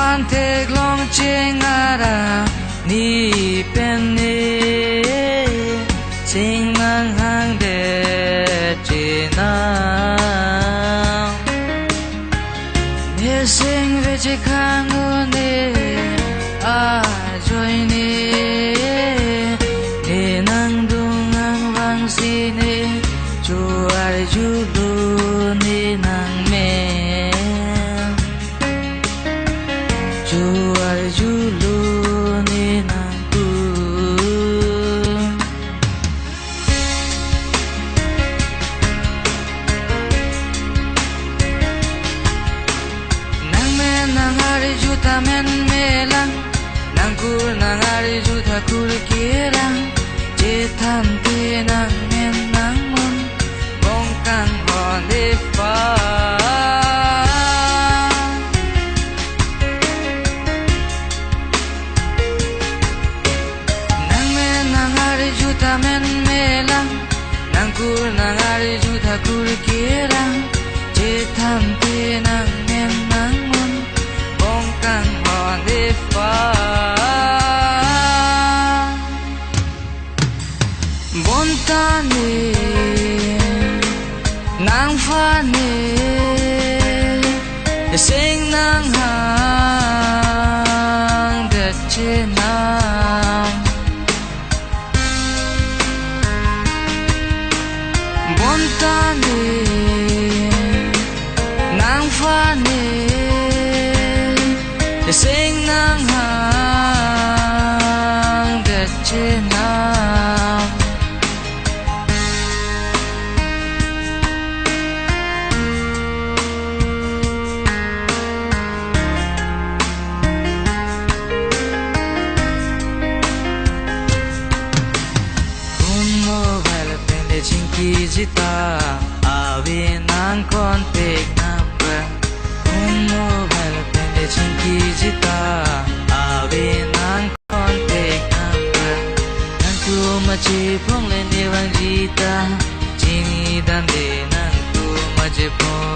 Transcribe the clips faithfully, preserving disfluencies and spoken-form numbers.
An theklong cheng ara ni pen ne sing nanghangdet chenam. Ne sing ve chekhang un-e ajoine, ne nangdung nangvangsi ne cho-arjulo ne nangmen. Cho-arjulo ne nangkun. Nangmen nangarju ta menme lang, nangkur nangarju ta kurke lang, chethan te nangmen nangmun bong kanghon ephan. Nangmen nangarju ta menme lang, nangkur nangarju ta kurke lang, chethan te nangmen nangmun bong kanghon ephan. Bonta ne nangphan ne sing nanghangdet chenam. Bonta ne nangphan ne sing nanghangdet chenam. Kum mobile pen le chingkiji ta, ave nang contact number. Kum mobile pen le chingkiji ta, ave nang contact number. Nangtum achephong le ne vangji ta, chini dam de nangtum achephong.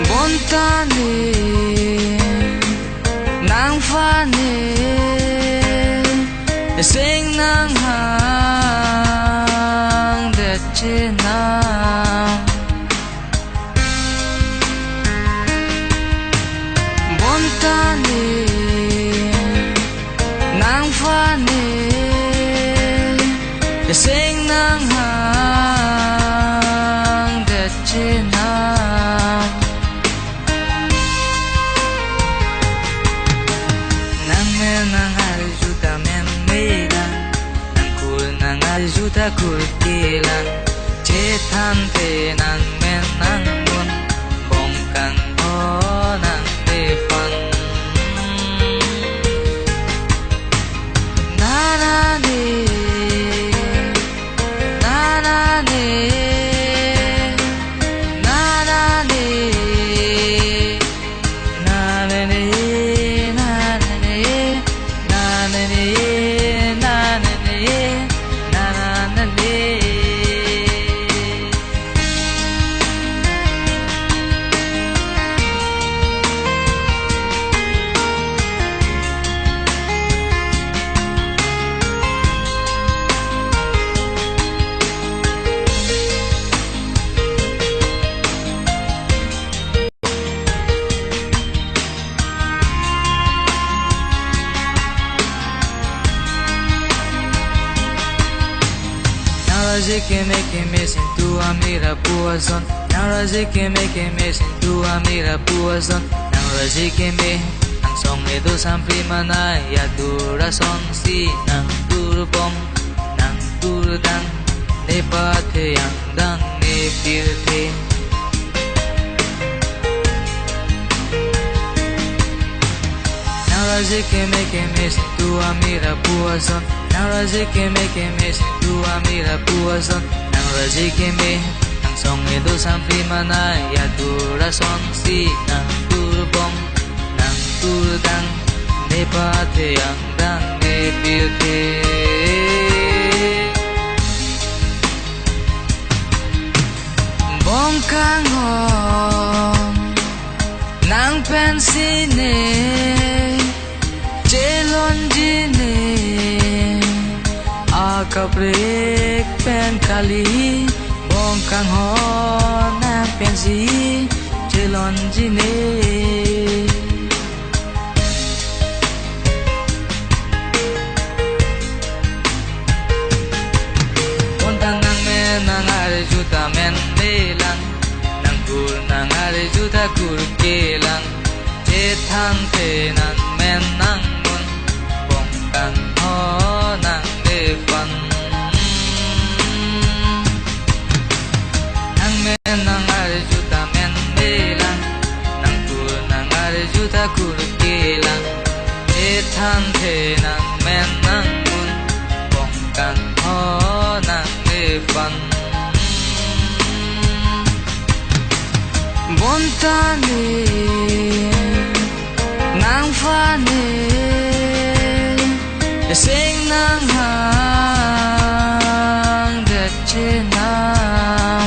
Bonta ne nangphan ne sing nanghangdet chenam. Bonta ne nangphan ne sing nanghangdet chenam. Nangmen nangarju ta menme lang, nangkur nangarju ta kurke lang, chethan te nangmen nangmun bong kanghon nang ephan. Na na ne, na na ne, na na ne, na na ne, na na ne, na na ne, na na ne, na na ne. Nangraji keme keme singtu amira pu ason. Nangraji keme keme singtu amira pu ason. Nangraji keme angsong edo sampli mana yatur asonsi nangturbom nangturdang, ne pathe angdeng ne pirthe. Nangraji keme keme singtu amira pu ason. Nangraji keme keme singtu amira pu ason. Nangraji keme angsong edo sampli mana yatur asonsi nangturbom nangturdang, ne pathe angdeng ne pirthe. Bong kanghon Sine, chelonjine, akaprek pen kali, bong kangho nang pensi chelonjine. Bonta nang men nang arju ta men-e lang, nang kur nang arju ta kurke lang, chethan the nang men nang mun, bong kangho nangliphan. Nang men nang arju ta men-e lang, nang kur nang arju ta kurke lang, chethan the nang men nang mun, bong kangho nangliphan. Bonta ne, nangphan ne, seng nanghang det chenam.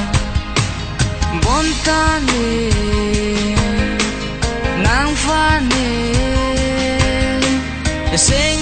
Bonta ne, nangphan ne, seng